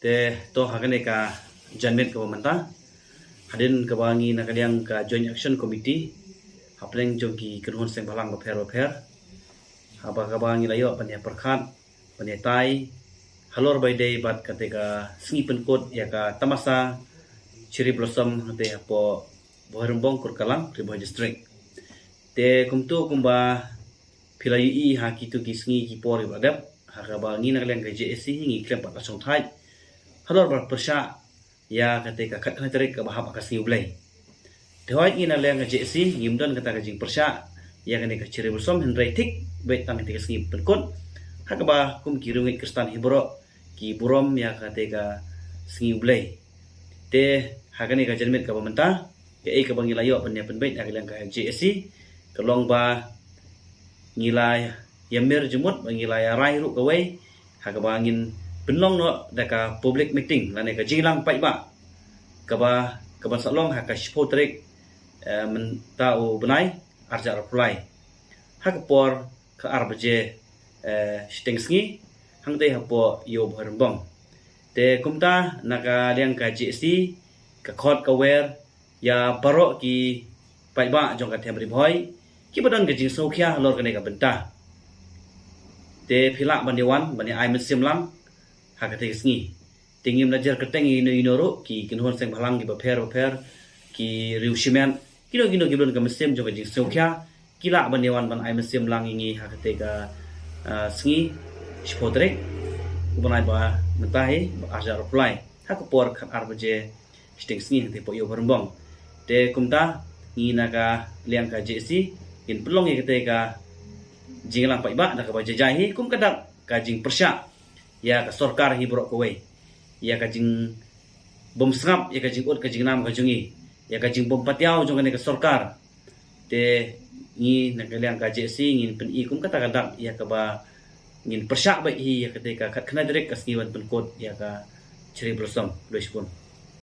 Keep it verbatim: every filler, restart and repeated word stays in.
Te to ha kane ka janmiet kaba mynta, hadien kaba ngi na ka liang ka Joint Action Committee hapdeng jong ki kynhun seng bhalang bapher bapher, haba kaba ngi la ïoh ban ïa pyrkhat, ban ïa tai halor ba ïadei bad kata ka sngi pynkut ïa ka tamasa Cherry Blossom hangtei hapoh Bhoirymbong, Kurkalang, Ri Bhoi District. Te kumto kumba phi la ïohi ha kito ki sngi ki por kiba la dep, ha kaba ngi na ka liang ka J A C ngi khlem pat la shongthait halor ba pyrshah ïa kata ka khatkhyndai tarik kaba hap ka sngi U Blei. Te hooid, ngi na ka liang ka J A C ngim don kata ka jingpyrshah ïa kane ka Cherry Blossom, hynrei thik beit tang kata ka sngi pynkut, ha kaba kum ki riewngeit Khristan hi baroh ki burom ïa kata ka sngi U Blei. Te ha kane ka janmiet kaba mynta, kaei kaba ngi la ïoh ban ïa pynbeit ha ka liang ka J A C ka long ba ngi la ïa mir jingmut, ba ngi la ïa rai ruh kawei ha kaba ngin pynlong noh da ka public meeting lane ka jingïalang paidbah kaba, kaban sa long ha ka shiphew tarik, eh, mynta u bnai, arhajar arphew lai, ha ka por ka ar baje, eh, shiteng sngi, hangtei hapoh Ïew Bhoirymbong. Te kumta na ka liang ka J A C ka khot ka wer ïa baroh ki paidbah jong ka them Ri Bhoi kiba don ka jingsngewkhia halor kane ka bynta. Te phi lah ban ïa wan ban ïa ai mynsiem lang ha kata ka sngi. Te ngim la jer kyrteng ïa ino ino ruh, ki kynhun seng bhalang kiba pher bapher, ki riew shimet, kino kino kiba don ka mynsiem jong ka jingsngewkhia, ki lah ban ïa wan ban ai mynsiem lang ïa ngi ha kata ka, ah, sngi shiphew tarik u bnai ba mynta hi, ba arhajar arphew lai, ha ka por ka ar baje shiteng sngi hangtei hapoh Ïew Bhoirymbong. Te kumta ngi na ka liang ka J A C ngin pynlong ïa kata ka jingïalang paidbah da kaba jai jai hi kum ka dak ka jingpyrshah ïa ka sorkar hi baroh kawei, ïa ka jingbymsngap, ïa ka jingud ka jingnam ka jong ngi, ïa ka jingbym patiaw jong kane ka sorkar. Te ngi na ka liang ka J A C ngin pyni kum kata ka dak ïa kaba ngin pyrshah beit hi ïa kata ka khatkhyndai tarik ka sngi ban pynkut ïa ka Cherry Blossom. Khublei shibun.